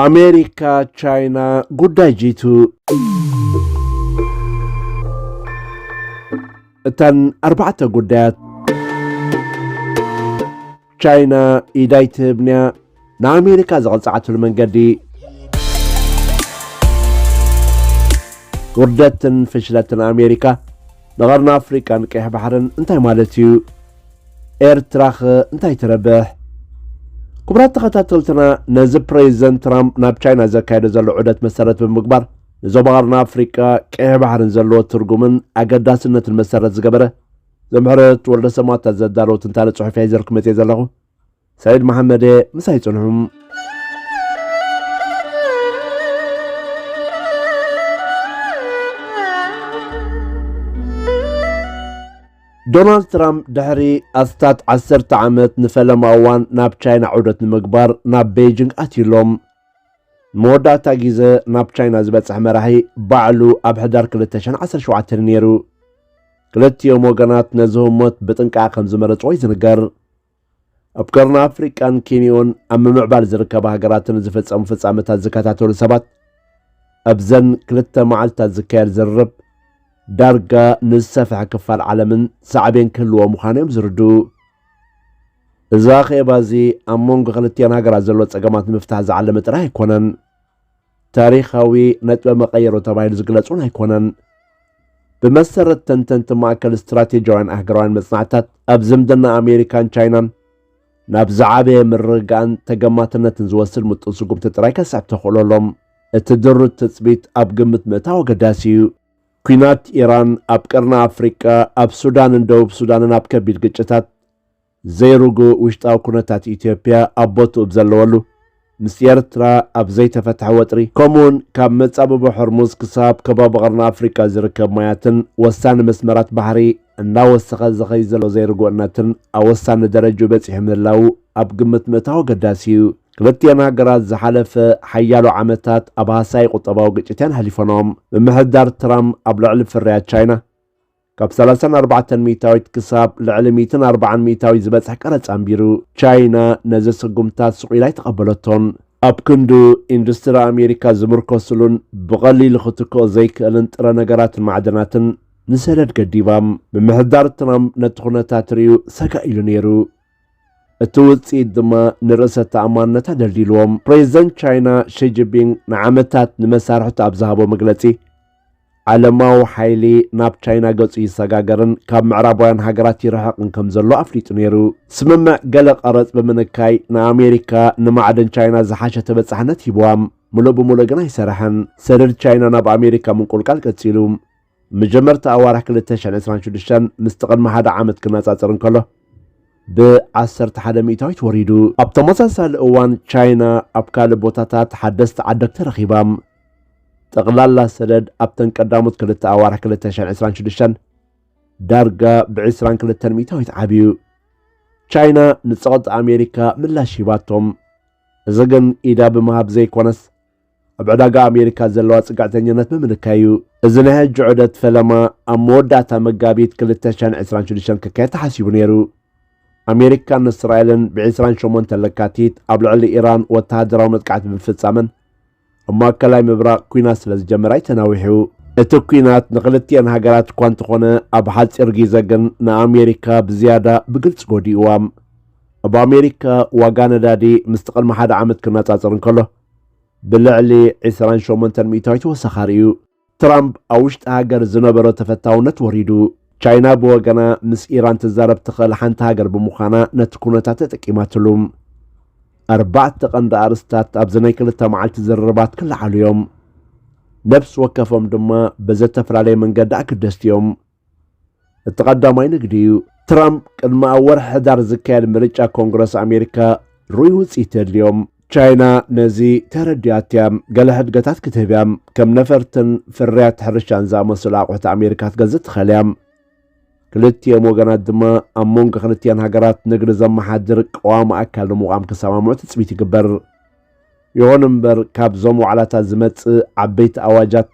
ኣሜሪካ ቻይና ጉዳይ ጂቱ። እተን ኣርባዕተ ጉዳያት። ቻይና ኢዳይ ትህብንያ ንኣሜሪካ ዘቐጻዕትሉ መንገዲ። ውርደትን ፍሽለትን ኣሜሪካ ንቐርኒ ኣፍሪቃን ቀይሕ ባሕርን እንታይ ማለት እዩ? ኤርትራኸ እንታይ ትረብሕ? ክቡራት ተኸታተልትና፣ ነዚ ፕሬዚደንት ትራምፕ ናብ ቻይና ዘካየዶ ዘሎ ዑደት መሰረት ብምግባር፣ ንዞባ ቀርኒ ኣፍሪቃ ቀይሕ ባሕርን ዘለዎ ትርጉምን ኣገዳስነትን መሰረት ዝገበረ ዘምሕረት ወልደ ሰማእታት ዘዳለወ ትንታነ ጽሑፍ እየ ዘርክመጽ ዘለኹ። ሰዒድ መሓመድ እየ፣ ምሳይ ጽንሑ። ዶናልድ ትራምፕ ድሕሪ ኣስታት ዓሰርተ ዓመት ንፈለማ እዋን ናብ ቻይና ዑደት ንምግባር ናብ ቤይጂንግ ኣትዩ ኣሎ። ንመወዳእታ ግዜ ናብ ቻይና ዝበጽሐ መራሒ ባዕሉ ኣብ ሕዳር ክልተ ሽሕን ዓሰርተ ሸውዓተን ነይሩ። ክልቲኦም ወገናት ነዚ ህሞት ብጥንቃቐ ከም ዝመረጽዎ እዩ ዝንገር። ኣብ ቀርኒ ኣፍሪቃን ኬንዮን ኣብ ምምዕባል ዝርከባ ሃገራትን ዝፍጸሙ ፍጻመታት ዝከታተሉ ሰባት፣ ኣብዘን ክልተ መዓልታት ዝካየድ ዝርርብ ዳርጋ ንዝሰፍሐ ክፋል ዓለምን ሳዕቤን ክህልዎ ምዃኑ እዮም ዝርድኡ። እዚ ኣኼባ እዚ ኣብ መንጎ ክልቲኣን ሃገራት ዘሎ ጸገማት ንምፍታሕ ዝዓለመ ጥራይ ኣይኮነን። ታሪኻዊ ነጥበ መቐየሮ ተባሂሉ ዝግለጽ እውን ኣይኮነን። ብመሰረት ተንተንቲ ማእከል ስትራቴጂያውያን ኣህጉራውያን መጽናዕታት፣ ኣብ ዝምድና ኣሜሪካን ቻይናን ናብ ዝዓበየ ምርግጋእን ተገማትነትን ዝወስድ ምጡን ስጉምቲ ጥራይ ከስዕብ ተኽእሎ ኣሎ። እቲ ድሩት ትጽቢት ኣብ ግምት ምእታው ኣገዳሲ እዩ። ኲናት ኢራን ኣብ ቀርኒ ኣፍሪቃ፣ ኣብ ሱዳንን ደቡብ ሱዳንን ኣብ ከቢድ ግጭታት፣ ዘይርጉእ ውሽጣዊ ኩነታት ኢትዮጵያ ኣብ ቦትኡ ብዘለወሉ፣ ምስ ኤርትራ ኣብ ዘይተፈትሐ ወጥሪ፣ ከምኡውን ካብ መጻብቦ ሕርሙዝ ክሳብ ከባቢ ቀርኒ ኣፍሪቃ ዝርከብ ማያትን ወሳኒ መስመራት ባሕሪ እናወሰኸ ዝኸይድ ዘሎ ዘይርጉእነትን ኣብ ወሳኒ ደረጅኡ በጺሑ ምህላዉ ኣብ ግምት ምእታው ኣገዳሲ እዩ። ክልቲአን ሃገራት ዝሓለፈ ሓያሎ ዓመታት ኣብ ሃሳዪ ቁጠባዊ ግጭት እየን ኣሕሊፈንኦም። ምምሕዳር ትራምፕ ኣብ ልዕሊ ፍርያት ቻይና ካብ ሰላሳን ኣርባዕተን ሚእታዊት ክሳብ ልዕሊ ሚእትን ኣርባዓን ሚእታዊት ዝበጽሕ ቀረጽ ኣንቢሩ። ቻይና ነዚ ስጉምታት ስቕ ኢላ ኣይተቐበለቶን። ኣብ ክንዱ ኢንዱስትሪ ኣሜሪካ ዝምርኮስሉን ብቐሊሉ ክትክኦ ዘይክእልን ጥረ ነገራትን ማዕድናትን ንሰደድ ገዲባ። ምምሕዳር ትራምፕ ነቲ ኩነታት ርእዩ ሰጋእ ኢሉ ነይሩ። እቲ ውጽኢት ድማ ንርእሰ ተኣማንነታ ደልዲልዎም። ፕሬዚደንት ቻይና ሺ ጂንፒንግ ንዓመታት ንመሳርሕቱ ኣብ ዝሃቦ መግለጺ፣ ዓለማዊ ሓይሊ ናብ ቻይና ገጹ ይሰጋገርን ካብ ምዕራባውያን ሃገራት ይርሕቕን ከም ዘሎ ኣፍሊጡ ነይሩ። ስምምዕ ገለ ቀረጽ ብምንካይ ንኣሜሪካ ንማዕድን ቻይና ዝሓሸ ተበጻሕነት ሂብዋ። ምሉእ ብምሉእ ግን ኣይሰረሐን። ሰደድ ቻይና ናብ ኣሜሪካ ምንቁልቃል ቀጺሉ። መጀመርታ ኣዋርሕ ክልተ ሽሕን ዕስራን ሽዱሽተን ምስቲ ቅድሚ ሓደ ዓመት ክነጻጸር እንከሎ፣ ብዓሰርተ ሓደ ሚእታዊት ወሪዱ። ኣብ ተመሳሳሊ እዋን፣ ቻይና ኣብ ካልእ ቦታታት ሓደስቲ ዓደግቲ ረኺባ። ጠቕላላ ሰደድ ኣብተን ቀዳሞት ክልተ ኣዋርሕ ክልተ ሽሕን ዕስራን ሽዱሽተን ዳርጋ ብዕስራን ክልተን ሚእታዊት ዓብዩ። ቻይና ንጸቕጢ ኣሜሪካ ምላሽ ሂባቶም። እዚ ግን ኢዳ ብምሃብ ዘይኮነስ፣ ኣብ ዕዳጋ ኣሜሪካ ዘለዋ ጽግዕተኛነት ብምንካይ እዩ። እዚ ናይ ሕጂ ዑደት ፈለማ ኣብ መወዳእታ መጋቢት ክልተ ሽሕን ዕስራን ሽዱሽተን ክካየድ ተሓሲቡ ነይሩ። ኣሜሪካን እስራኤልን ብዕስራን ሸሞንተን ለካቲት ኣብ ልዕሊ ኢራን ወተሃደራዊ መጥቃዕቲ ብምፍጻመን፣ ኣብ ማእከላይ ምብራቕ ኲናት ስለ ዝጀመራ እዩ ተናዊሑ። እቲ ኲናት ንኽልቲአን ሃገራት እኳ እንተኾነ፣ ኣብ ሓጺር ግዜ ግን ንኣሜሪካ ብዝያዳ ብግልጺ ጎዲእዋ። ኣብ ኣሜሪካ ዋጋ ነዳዲ ምስቲ ቅድሚ ሓደ ዓመት ክነጻጸር እንከሎ፣ ብልዕሊ ዕስራን ሸሞንተን ሚእታዊት ወሰኻ ርእዩ። ትራምፕ ኣብ ውሽጢ ሃገር ዝነበሮ ተፈታውነት ወሪዱ። ቻይና ብወገና ምስ ኢራን ትዛረብ ትኽእል ሓንቲ ሃገር ብምዃና ነቲ ኩነታት ተጠቂማትሉ። ኣርባዕተ ቀንዲ ኣርእስታት ኣብዚ ናይ ክልተ መዓልቲ ዝርርባት ክለዓሉ እዮም። ነፍሲ ወከፎም ድማ ብዘተፈላለየ መንገዲ ኣገደስቲ እዮም። እቲ ቀዳማይ ንግዲ እዩ። ትራምፕ ቅድሚ ኣብ ወርሒ ሕዳር ዝካየድ ምርጫ ኮንግረስ ኣሜሪካ ርኡይ ውጽኢት የድልዮም። ቻይና ነዚ ተረዲኣት እያ። ገለ ሕድገታት ክትህብ እያ። ከም ነፈርትን ፍርያት ሕርሻን ዝኣመሰሉ ኣቑሑት ኣሜሪካ ክትገዝእ ትኽእል እያ። ክልቲኦም ወገናት ድማ ኣብ መንጎ ክልቲኣን ሃገራት ንግዲ ዘመሓድር ቀዋሚ ኣካል ንምቋም ክሰማምዑ ትጽቢት ይግበር። ይኹን እምበር፣ ካብዞም ዋዕላታት ዝመጽእ ዓበይቲ ኣዋጃት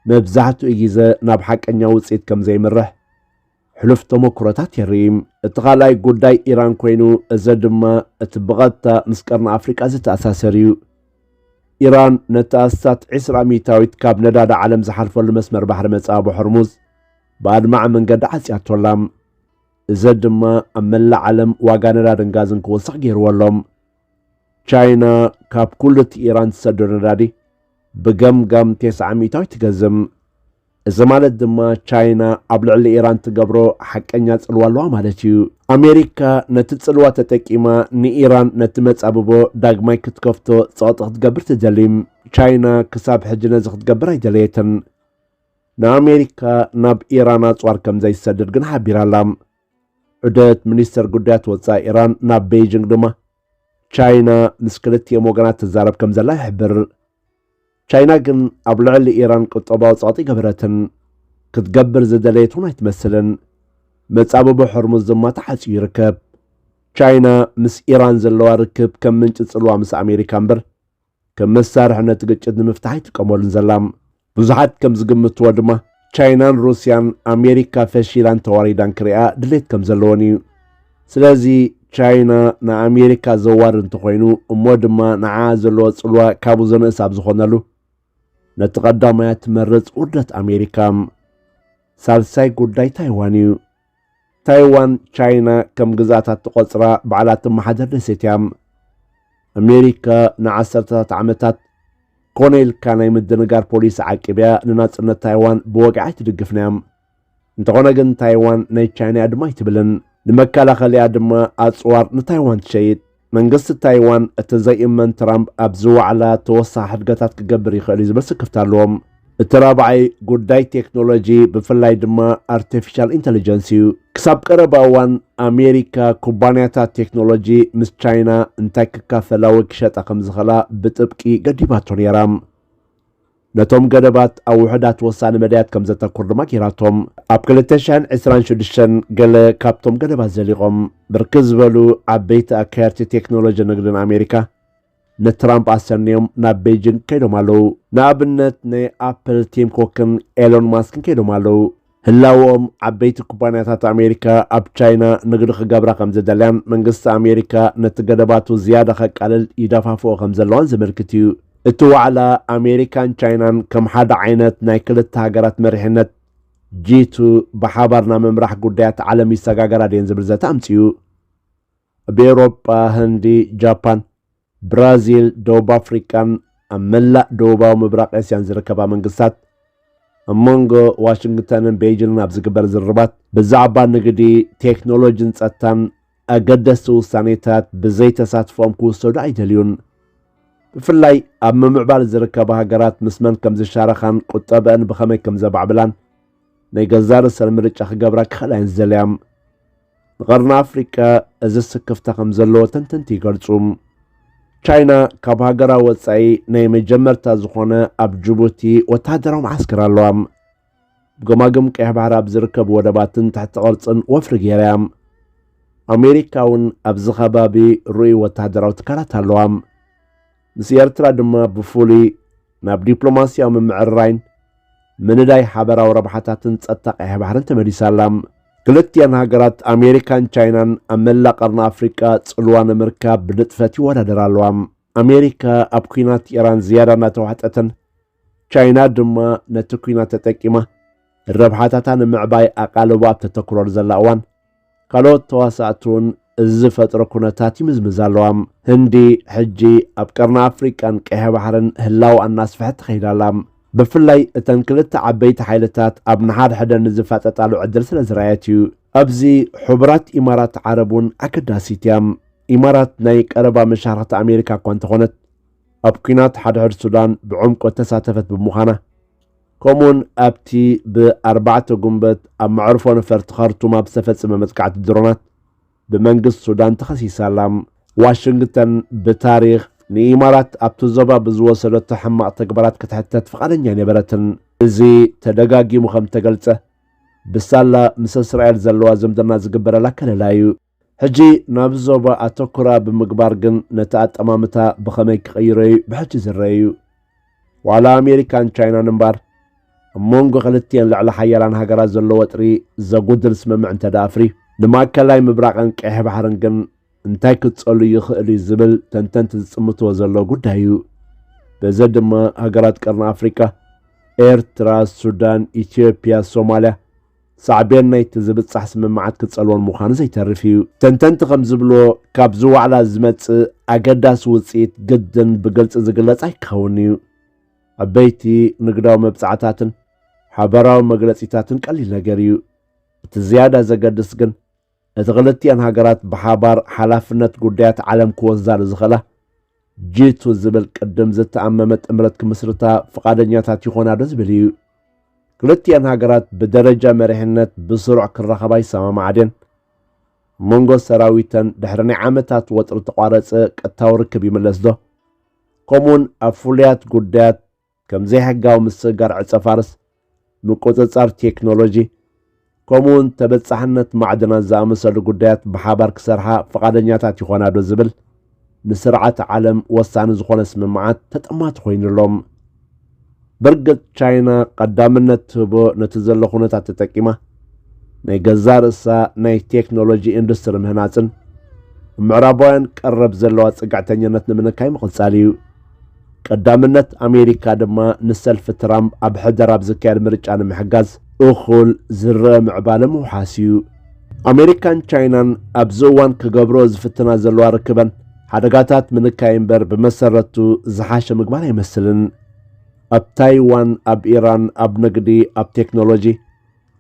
መብዛሕትኡ ግዜ ናብ ሓቀኛ ውጽኢት ከም ዘይምርሕ ሕሉፍ ተመኩሮታት የርኢ። እቲ ካልኣይ ጉዳይ ኢራን ኮይኑ፣ እዚ ድማ እቲ ብቐጥታ ምስ ቀርኒ ኣፍሪቃ ዝተኣሳሰር እዩ። ኢራን ነቲ ኣስታት ዕስራ ሚእታዊት ካብ ነዳዲ ዓለም ዝሓልፈሉ መስመር ባሕሪ መጻብቦ ሆርሙዝ ብኣድማዒ መንገዲ ዓጽያቶ ኣላ። እዚ ድማ ኣብ መላእ ዓለም ዋጋ ነዳድን ጋዝን ክወስኽ ገይርዎ ኣሎ። ቻይና ካብ ኩሉ እቲ ኢራን ትሰዶ ነዳዲ ብገምጋም ተስዓ ሚእታዊት ትገዝም። እዚ ማለት ድማ ቻይና ኣብ ልዕሊ ኢራን ትገብሮ ሓቀኛ ጽልዋ ኣለዋ ማለት እዩ። ኣሜሪካ ነቲ ጽልዋ ተጠቂማ ንኢራን ነቲ መጻብቦ ዳግማይ ክትከፍቶ ጸቕጢ ክትገብር ትደሊ። ቻይና ክሳብ ሕጂ ነዚ ክትገብር ኣይደለየትን። ንኣሜሪካ ናብ ኢራን ኣጽዋር ከም ዘይትሰድድ ግን ሓቢራ ኣላ። ዑደት ሚኒስተር ጉዳያት ወጻኢ ኢራን ናብ ቤይጂንግ ድማ ቻይና ምስ ክልቲኦም ወገናት ትዛረብ ከም ዘላ ይሕብር። ቻይና ግን ኣብ ልዕሊ ኢራን ቁጠባዊ ጸቕጢ ገበረትን። ክትገብር ዝደለየት እውን ኣይትመስልን። መጻብቦ ሆርሙዝ ድማ ተዓጽዩ ይርከብ። ቻይና ምስ ኢራን ዘለዋ ርክብ ከም ምንጪ ጽልዋ ምስ ኣሜሪካ እምበር ከም መሳርሒ ነቲ ግጭት ንምፍታሕ ኣይትጥቀመሉን ዘላ። ብዙሓት ከም ዝግምትዎ ድማ ቻይናን ሩስያን ኣሜሪካ ፈሺላን ተዋሪዳን ክሪኣ ድሌት ከም ዘለወን እዩ። ስለዚ ቻይና ንኣሜሪካ ዘዋርድ እንተኾይኑ እሞ ድማ ንዓ ዘለዎ ጽልዋ ካብኡ ዘንእስ ኣብ ዝኾነሉ ነቲ ቀዳማያ ትመርጽ ውርደት ኣሜሪካ። ሳልሳይ ጉዳይ ታይዋን እዩ። ታይዋን ቻይና ከም ግዝኣታት ትቖጽራ ባዕላ ትመሓደር ደሴት እያ። ኣሜሪካ ንዓሰርተታት ዓመታት ኮነ ኢልካ ናይ ምድንጋር ፖሊሲ ዓቂብያ ንናጽነት ታይዋን ብወግዒ ኣይትድግፍን እያ። እንተኾነ ግን ታይዋን ናይ ቻይና እያ ድማ ኣይትብልን። ንመከላኸሊኣ ድማ ኣጽዋር ንታይዋን ትሸይጥ። መንግስቲ ታይዋን እቲ ዘይእመን ትራምፕ ኣብዚ ዋዕላ ተወሳኺ ሕድገታት ክገብር ይኽእል እዩ ዝብል ስክፍታ ኣለዎም። እቲ ራብዓይ ጉዳይ ቴክኖሎጂ ብፍላይ ድማ ኣርቲፊሻል ኢንተሊጀንስ እዩ። ክሳብ ቀረባ እዋን ኣሜሪካ ኩባንያታት ቴክኖሎጂ ምስ ቻይና እንታይ ክካፈላ ወይ ክሸጣ ከም ዝኽእላ ብጥብቂ ገዲባቶ ነይራ። ነቶም ገደባት ኣብ ውሑዳት ወሳኒ መዳያት ከም ዘተኩር ድማ ገይራቶም። ኣብ ክልተ ሽሕን ዕስራን ሽዱሽተን ገለ ካብቶም ገደባት ዘሊቖም ብርክት ዝበሉ ዓበይቲ ኣካየድቲ ቴክኖሎጂ ንግድን ኣሜሪካ ንትራምፕ ኣሰንዮም ናብ ቤይጂንግ ከይዶም ኣለዉ። ንኣብነት ናይ ኣፕል ቲም ኩክን ኤሎን ማስክን ከይዶም ኣለዉ። ህላወኦም ዓበይቲ ኩባንያታት ኣሜሪካ ኣብ ቻይና ንግዲ ክገብራ ከም ዝደልያን መንግስቲ ኣሜሪካ ነቲ ገደባቱ ዝያዳ ከቃልል ይደፋፍኦ ከም ዘለዋን ዘመልክት እዩ። እቲ ዋዕላ ኣሜሪካን ቻይናን ከም ሓደ ዓይነት ናይ ክልተ ሃገራት መሪሕነት ጂ ቱ ብሓባር ናብ ምምራሕ ጉዳያት ዓለም ይሰጋገራ ድየን ዝብል ዘተ ኣምፅኡ። ኣብ ኤውሮጳ፣ ህንዲ፣ ጃፓን፣ ብራዚል፣ ደቡብ ኣፍሪቃን ኣብ መላእ ደቡባዊ ምብራቕ ኤስያን ዝርከባ መንግስታት ኣብ መንጎ ዋሽንግተንን ቤይጂንን ኣብ ዝግበር ዝርርባት ብዛዕባ ንግዲ፣ ቴክኖሎጂን ጸጥታን ኣገደስቲ ውሳኔታት ብዘይ ተሳትፎኦም ክውሰዱ ኣይደልዩን። ብፍላይ ኣብ ምምዕባል ዝርከባ ሃገራት ምስ መን ከም ዝሻረኻን ቁጠበአን ብኸመይ ከም ዘባዕብላን ናይ ገዛእ ርእሰን ምርጫ ክገብራ ክኽእላ እየን ዝደልያ። ንቐርኒ ኣፍሪቃ እዚ ስክፍታ ከም ዘለዎ ተንተንቲ ይገልጹ። ቻይና ካብ ሃገራ ወጻኢ ናይ መጀመርታ ዝኾነ ኣብ ጅቡቲ ወተሃደራዊ መዓስከር ኣለዋ። ብገማግም ቀይሕ ባሕሪ ኣብ ዝርከቡ ወደባትን ትሕቲ ቅርጽን ወፍሪ ገይራ እያ። ኣሜሪካ እውን ኣብዚ ከባቢ ርኡይ ወተሃደራዊ ትካላት ኣለዋ። ምስ ኤርትራ ድማ ብፍሉይ ናብ ዲፕሎማስያዊ ምምዕርራይን ምንዳይ ሓበራዊ ረብሓታትን ጸጥታ ቀይሕ ባሕርን ተመሊሳ ኣላ። ክልቲኣን ሃገራት ኣሜሪካን ቻይናን ኣብ መላእ ቀርኒ ኣፍሪቃ ጽልዋ ንምርካብ ብንጥፈት ይወዳደራ ኣለዋ። ኣሜሪካ ኣብ ኲናት ኢራን ዝያዳ እናተዋሕጠትን ቻይና ድማ ነቲ ኲናት ተጠቂማ ረብሓታታ ንምዕባይ ኣቓልቦ ኣብ ተተኩረሉ ዘላ እዋን፣ ካልኦት ተዋሳእቲ እውን እዚ ዝፈጥሮ ኩነታት ይምዝምዝ ኣለዋ። ህንዲ ሕጂ ኣብ ቀርኒ ኣፍሪቃን ቀይሕ ባሕርን ህላወኣ እናስፍሐት ትኸይድ ኣላ። ብፍላይ እተን ክልተ ዓበይቲ ሓይልታት ኣብ ንሓድሕደን ንዝፋጠጣሉ ዕድል ስለ ዝረኣየት እዩ። ኣብዚ ሕቡራት ኢማራት ዓረብ እውን ኣገዳሲት እያ። ኢማራት ናይ ቀረባ መሻርኽቲ ኣሜሪካ እኳ እንተኾነት፣ ኣብ ኲናት ሓድሕድ ሱዳን ብዕምቆት ተሳተፈት ብምዃና፣ ከምኡውን ኣብቲ ብኣርባዕተ ጉንበት ኣብ መዕርፎ ነፈርቲ ካርቱም ኣብ ዝተፈጸመ መጥቃዕቲ ድሮናት ብመንግስቲ ሱዳን ተኸሲሳ ኣላ። ዋሽንግተን ብታሪኽ ንኢማራት ኣብቲ ዞባ ብዝወሰደቶ ሕማቕ ተግባራት ክትሕተት ፍቓደኛ ኣይነበረትን። እዚ ተደጋጊሙ ከም ተገልጸ፣ ብሳላ ምስ እስራኤል ዘለዋ ዝምድና ዝግበረላ ከለላ እዩ። ሕጂ ናብ ዞባ ኣተኩራ ብምግባር ግን ነቲ ኣጠማምታ ብኸመይ ክቕይሮ እዩ ብሕጂ ዝረአ እዩ። ዋላ ኣሜሪካን ቻይናን እምበር፣ ኣብ መንጎ ክልቲኤን ልዕሊ ሓያላን ሃገራት ዘሎ ወጥሪ ዘጉድል ስምምዕ እንተ ደኣ ኣፍርዩ፣ ንማእከላይ ምብራቕን ቀይሕ ባሕርን ግን እንታይ ክጸሉ ይኽእል እዩ ዝብል ተንተንቲ ዝጽምትዎ ዘሎ ጉዳይ እዩ። በዚ ድማ ሃገራት ቀርኒ ኣፍሪቃ፣ ኤርትራ፣ ሱዳን፣ ኢትዮጵያ፣ ሶማልያ፣ ሳዕቤን ናይቲ ዝብጻሕ ስምምዓት ክጸልወን ምዃኑ ዘይተርፍ እዩ። ተንተንቲ ከም ዝብልዎ፣ ካብዚ ዋዕላ ዝመጽእ ኣገዳሲ ውጽኢት ግድን ብግልጺ ዝግለጽ ኣይክኸውን እዩ። ዓበይቲ ንግዳዊ መብጻዕታትን ሓበራዊ መግለጺታትን ቀሊል ነገር እዩ። እቲ ዝያዳ ዘገድስ ግን፣ እቲ ክልቲኣን ሃገራት ብሓባር ሓላፍነት ጉዳያት ዓለም ክወዛሉ ዝኽእላ ጂ ቱ ዝብል ቅድም ዝተኣመመ ጥምረት ክምስርታ ፍቓደኛታት ይኾና ዶ ዝብል እዩ። ክልቲኣን ሃገራት ብደረጃ መሪሕነት ብስሩዕ ክራኸባ ይሰማማዓ ድየን? ኣብ መንጎ ሰራዊተን ድሕሪ ናይ ዓመታት ወጥሪ ተቋረጸ ቀጥታዊ ርክብ ይምለስ ዶ? ከምኡውን ኣብ ፍሉያት ጉዳያት ከም ዘይሕጋዊ ምስግጋር ዕጸ ፋርስ፣ ምቁጽጻር ቴክኖሎጂ፣ ከምኡውን ተበጻሕነት ማዕድናት ዝኣመሰሉ ጉዳያት ብሓባር ክሰርሓ ፍቓደኛታት ይኾና ዶ ዝብል ንስርዓት ዓለም ወሳኒ ዝኾነ ስምምዓት ተጠማቲ ኮይኑ ኣሎ። ብርግጽ ቻይና ቀዳምነት ትህቦ ነቲ ዘሎ ኩነታት ተጠቂማ ናይ ገዛእ ርእሳ ናይ ቴክኖሎጂ ኢንዱስትሪ ምህናጽን ምዕራባውያን ቀረብ ዘለዋ ጽግዕተኛነት ንምንካይ ምቕጻል እዩ። ቀዳምነት ኣሜሪካ ድማ ንሰልፊ ትራምፕ ኣብ ሕደር ኣብ ዝካየድ ምርጫ ንምሕጋዝ እኹል ዝረአ ምዕባለ ምውሓስ እዩ። ኣሜሪካን ቻይናን ኣብዚ እዋን ክገብርኦ ዝፍትና ዘለዋ ርክበን ሓደጋታት ምንካይ እምበር ብመሰረቱ ዝሓሸ ምግባር ኣይመስልን። ኣብ ታይዋን፣ ኣብ ኢራን፣ ኣብ ንግዲ፣ ኣብ ቴክኖሎጂ፣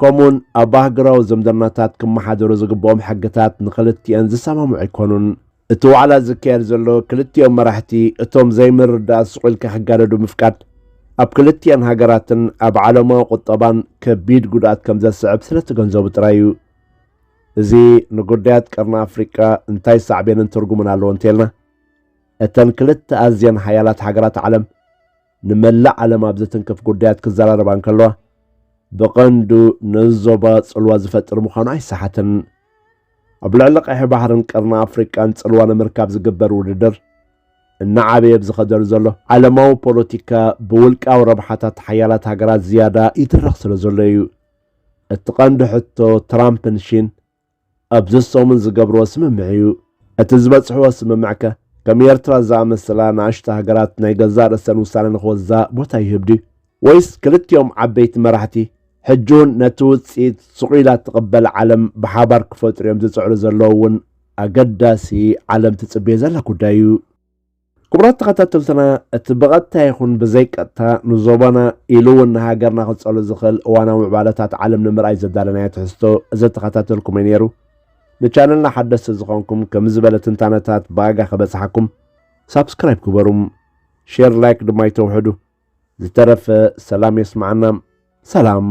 ከምኡውን ኣብ ኣህጉራዊ ዝምድናታት ክመሓደሩ ዝግብኦም ሕግታት ንኽልቲአን ዝሰማምዑ ኣይኮኑን። እቲ ዋዕላ ዝካየድ ዘሎ ክልቲኦም መራሕቲ እቶም ዘይምርድዳእ ስቕ ኢልካ ክጋደዱ ምፍቃድ ኣብ ክልቲአን ሃገራትን ኣብ ዓለማዊ ቁጠባን ከቢድ ጉድኣት ከም ዘስዕብ ስለ እተገንዘቡ ጥራይ እዩ። እዚ ንጉዳያት ቀርኒ ኣፍሪቃ እንታይ ሳዕቤንን ትርጉምን ኣለዎ እንተልና፣ እተን ክልተ ኣዝየን ሓያላት ሃገራት ዓለም ንመላእ ዓለም ኣብ ዝትንክፍ ጉዳያት ክዘራረባ እንከለዋ፣ ብቐንዱ ነዚ ዞባ ጽልዋ ዝፈጥር ምዃኑ ኣይሰሓትን። ኣብ ልዕሊ ቀይሕ ባሕርን ቀርኒ ኣፍሪቃን ጽልዋ ንምርካብ ዝግበር ውድድር እናዓበየ ኣብ ዝኸደሉ ዘሎ ዓለማዊ ፖለቲካ፣ ብውልቃዊ ረብሓታት ሓያላት ሃገራት ዝያዳ ይድረኽ ስለ ዘሎ እዩ። እቲ ቀንዲ ሕቶ ትራምፕን ሺን ኣብዚ ሰሙን ዝገብርዎ ስምምዕ እዩ። እቲ ዝበጽሕዎ ስምምዕከ ከም ኤርትራ ዝኣመሰላ ንኣሽቱ ሃገራት ናይ ገዛእ ርእሰን ውሳነ ንኽወስዳ ቦታ ይህብ ድዩ? ወይስ ክልቲኦም ዓበይቲ መራሕቲ ሕጂ እውን ነቲ ውጽኢት ስቕ ኢላ እትቕበል ዓለም ብሓባር ክፈጥሩ እዮም ዝጽዕሩ ዘለዉ እውን ኣገዳሲ ዓለም ትጽበዮ ዘላ ጉዳይ እዩ። ክቡራት ተኸታተልትና፣ እቲ ብቐጥታ ይኹን ብዘይቀጥታ ንዞባና ኢሉ እውን ንሃገርና ክጸሉ ዝኽእል እዋናዊ ምዕባለታት ዓለም ንምርኣይ ዘዳለናዮ ትሕዝቶ ዝተኸታተልኩሞ እዩ ነይሩ። ንቻነልና ሓደስቲ ዝኾንኩም ከምዚ ዝበለ ትንታነታት ብኣጋ ክበጽሓኩም ሳብስክራይብ ግበሩ። ሼር፣ ላይክ ድማ ይተውሕዱ። ዝተረፈ ሰላም የስምዓና። ሰላም።